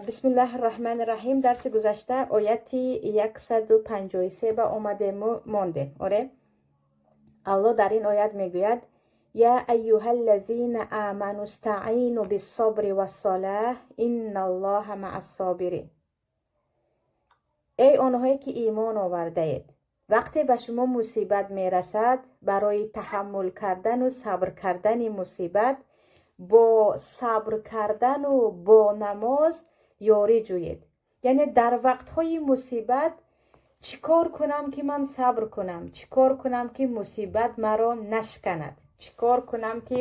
Бисмиллаҳи рраҳмани рраҳим. Дарси гузашта ояти 153 ба омадему мондем. Оре, Аллоҳ дар ин оят мегӯяд: «Я айюҳаллазина аману стаъину биссобри вассолаҳ, инналлоҳа маассобирин». Эй онҳое ки имон овардаед, вақте ба шумо мусибат мерасад, барои таҳаммул кардану сабр кардани мусибат бо сабр кардану бо намоз ёрӣ ҷӯед. Яъне дар вақтҳои мусибат чӣ кор кунам, ки ман сабр кунам? Чӣ кор кунам, ки мусибат маро нашканад? Чӣ кор кунам, ки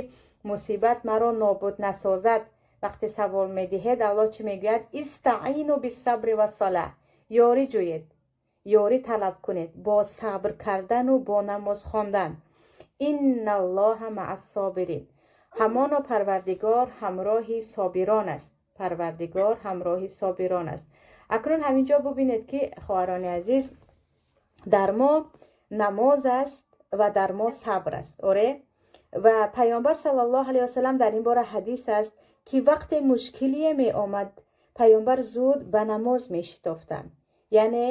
мусибат маро нобуд насозад? Вақте савол медиҳед, Аллоҳ чӣ мегӯяд? Истаъину биссабри вассалаҳ. Ёрӣ ҷӯед, ёрӣ талаб кунед бо сабр кардану бо намоз хондан. Инналлоҳа маассобирин. Ҳамоно Парвардигор ҳамроҳи собирон аст. Парвардигор ҳамроҳи собирон аст. Акнун ҳамин ҷо бубинед, ки, хоҳарони азиз, дар мо намоз аст ва дар мо сабр аст. Оре, ва Паёнбар саллаллоҳу алайҳи васалам, дар ин бора ҳадис аст, ки вақте мушкилие меомад, Паёнбар зуд ба намоз мешитофтанд, яъне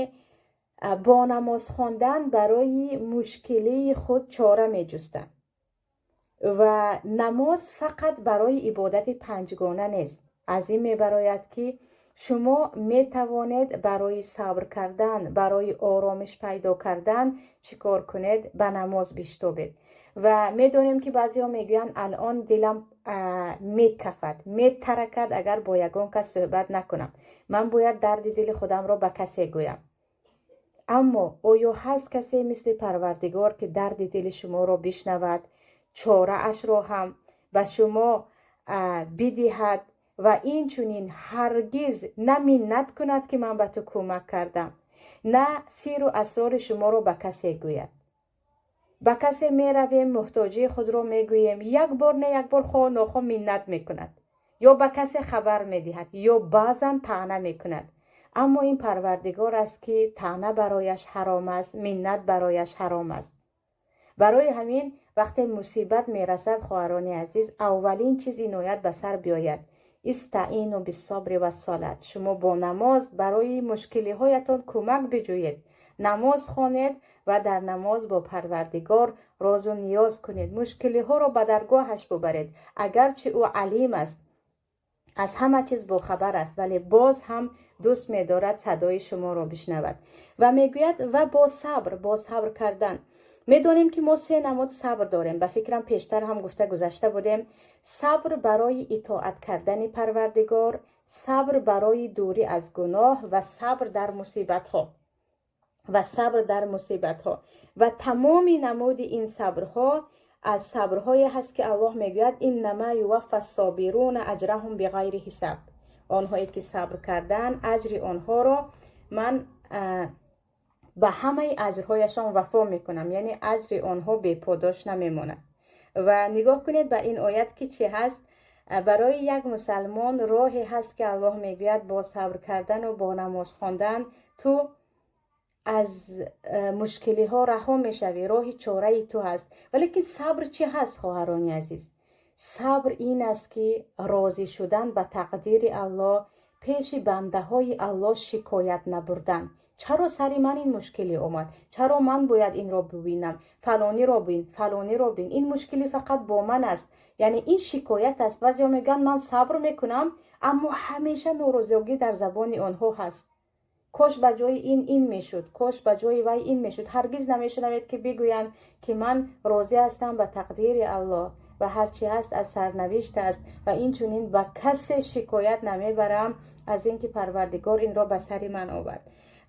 бо намоз хондан барои мушкилии худ чора меҷустанд. Ва намоз фақат барои ибодати панҷгона нест. Аз ин мебарояд, ки шумо метавонед барои сабр кардан, барои оромиш пайдо кардан чӣ кор кунед? Ба намоз биштобед. Ва медонем, ки баъзеҳо мегӯянд: «Алон дилам мекафад, метаракад, агар бо ягон кас суҳбат накунам. Ман бояд дарди дили худамро ба касе гӯям». Аммо оё ҳаст касе мисли Парвардигор, ки дарди дили шуморо бишнавад, чораашро ҳам ба шумо бидиҳад ва инчунин ҳаргиз на миннат кунад, ки ман ба ту кӯмак кардам, на сиру асрори шуморо ба касе гӯяд? Ба касе меравем, муҳтоҷии худро мегӯем, як бор не, як бор хоҳ нохоҳ миннат мекунад ё ба касе хабар медиҳад, ё баъзан таъна мекунад. Аммо ин Парвардигор аст, ки таъна барояш ҳаром аст, миннат барояш ҳаром аст. Барои ҳамин вақте мусибат мерасад, хоҳарони азиз, аввалин чиз иноят ба сар биёяд: истаъину биссобри вассолат. Шумо бо намоз барои мушкилиҳоятон кӯмак биҷӯед, намоз хонед ва дар намоз бо Парвардигор розу ниёз кунед, мушкилиҳоро ба даргоҳаш бубаред. Агарчи ӯ Алим аст, аз ҳама чиз бохабар аст, вале боз ҳам дӯст медорад садои шуморо бишнавад. Ва мегӯяд: ва бо сабр, бо сабр кардан. Медонем, ки мо се намуд сабр дорем. Ба фикрам, пештар ҳам гуфта гузашта будем: сабр барои итоат кардани Парвардигор, сабр барои дурӣ аз гуноҳ ва сабр дар мусибатҳо. Ва сабр дар мусибатҳо, ва тамоми намуди ин сабрҳо аз сабрҳое ҳаст, ки Аллоҳ мегӯяд: «Иннама юваффа собируна аҷраҳум биғайри ҳисаб». Онҳое ки сабр карданд, аҷри онҳоро ман ба ҳамаи аҷрҳояшон вафо мекунам, яъне аҷри онҳо беподош намемонад. Ва нигоҳ кунед ба ин оят, ки чӣ ҳаст. Барои як мусалмон роҳе ҳаст, ки Аллоҳ мегӯяд: бо сабр кардану бо намоз хондан ту аз мушкилиҳо раҳо мешавӣ, роҳи чораи ту ҳаст. Валекин сабр чӣ ҳаст, хоҳарони азиз? Сабр ин аст, ки розӣ шудан ба тақдири Аллоҳ, пеши бандаҳои Аллоҳ шикоят набурдан: «Чаро сари ман ин мушкилӣ омад? Чаро ман бояд инро бибинам? Фалониро бин, фалониро бин, ин мушкилӣ фақат бо ман аст». Яъне ин шикоят аст. Баъзеҳо мегӯянд: «Ман сабр мекунам», аммо ҳамеша норозигӣ дар забони онҳо ҳаст: «Кош ба ҷои ин ин мешуд, кош ба ҷои вай ин мешуд». Ҳаргиз намешунавед, ки бигӯянд, ки ман розӣ ҳастам ба тақдири Аллоҳ ва ҳарчи ҳаст, аз сарнавишт аст ва инчунин ба касе шикоят намебарам аз ин ки Парвардигор инро ба сари ман овард.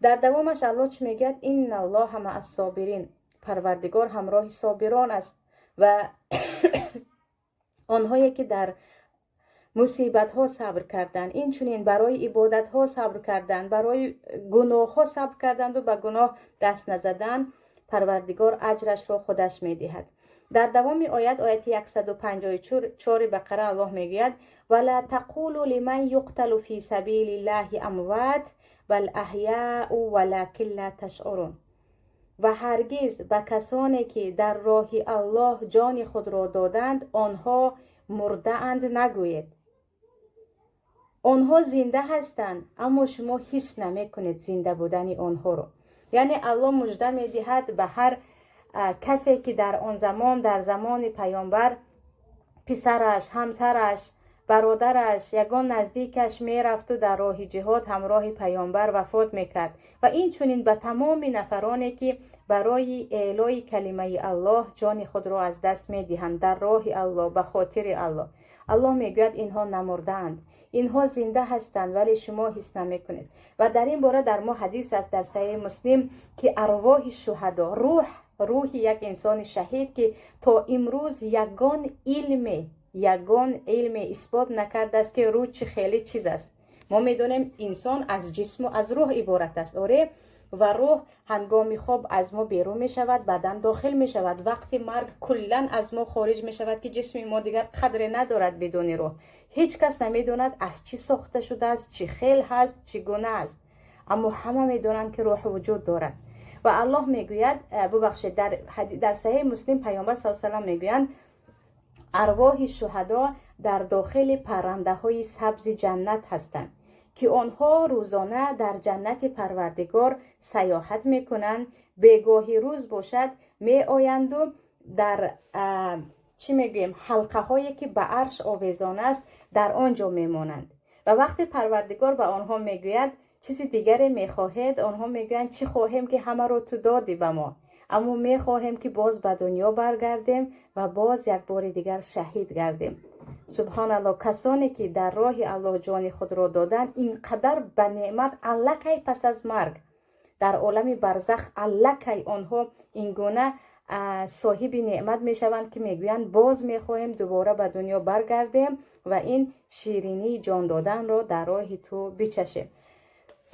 Дар давомаш Аллоҳ чӣ мегӯяд? Инналлоҳа маассобирин. Парвардигор ҳамроҳи собирон аст. Ва онҳое ки дар мусибатҳо сабр карданд, инчунин барои ибодатҳо сабр карданд, барои гуноҳҳо сабр карданду ба гуноҳ даст назадан, Парвардигор аҷрашро худаш медиҳад. Дар давоми оят, ояти 154 Бақара, Аллоҳ мегӯяд: «Вала тақулу лиман юқталу фи сабилиллаҳи амват, бал аҳяу валакин ла ташъурун». Ва ҳаргиз ба касоне ки дар роҳи Аллоҳ ҷони худро доданд, онҳо мурдаанд нагӯед. Онҳо зинда ҳастанд, аммо шумо ҳис намекунед зинда будани онҳоро. Яъне Аллоҳ мужда медиҳад ба ҳар касе, ки дар он замон, дар замони паёмбар, писараш, ҳамсараш, бародараш, ягон наздикаш мерафту дар роҳи ҷиҳод ҳамроҳи паёмбар вафот мекард ва инчунин ба тамоми нафароне, ки барои эълои калимаи Аллоҳ ҷони худро аз даст медиҳанд дар роҳи Аллоҳ, ба хотири Аллоҳ. Аллоҳ мегӯяд: инҳо намурдаанд, инҳо зинда ҳастанд, вале шумо ҳис намекунед. Ва дар ин бора дар мо ҳадис аст дар Саҳеҳи Муслим, ки арвоҳи шуҳадо, рӯҳи як инсони шаҳид, ки то имрӯз ягон илме исбот накардааст, ки рӯҳ чӣ хеле чиз аст. Мо медонем, инсон аз ҷисму аз рӯҳ иборат аст, оре, ва рӯҳ ҳангоми хоб аз мо берун мешавад, бадан дохил мешавад, вақти марг куллан аз мо хориҷ мешавад, ки ҷисми мо дигар қадре надорад бидуни рӯҳ. Ҳеҷ кас намедонад, аз чӣ сохта шудааст, чӣ хел ҳаст, чӣ гуна аст, аммо ҳама медонанд, ки рӯҳ вуҷуд дорад. Ва Аллоҳ мегӯяд, бубахшед, дар Саҳеҳи Муслим паёмбар с салам мегӯянд: арвоҳи шуҳадо дар дохили паррандаҳои сабзи ҷаннат ҳастанд, ки онҳо рӯзона дар ҷаннати Парвардигор саёҳат мекунанд. Бегоҳи рӯз бошад, меоянду дар, чӣ мегӯем, ҳалқаҳое, ки ба арш овезон аст, дар он ҷо мемонанд. Ва вақте Парвардигор ба онҳо мегӯяд: «Чизи дигаре мехоҳед?», онҳо мегӯянд: «Чӣ хоҳем, ки ҳамаро ту додӣ ба мо, аммо мехоҳем, ки боз ба дунё баргардем ва боз як бори дигар шаҳид гардем». Субҳоналлоҳ! Касоне, ки дар роҳи Аллоҳ ҷони худро доданд, ин қадар ба неъмат аллакай пас аз марг дар олами барзах аллакай онҳо ин гуна соҳиби неъмат мешаванд, ки мегӯянд: «Боз мехоҳем дубора ба дунё баргардем ва ин ширинии ҷон доданро дар роҳи ту бичашем».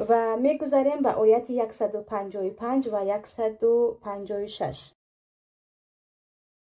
Ва мегузарем ба ояти 155 ва 156.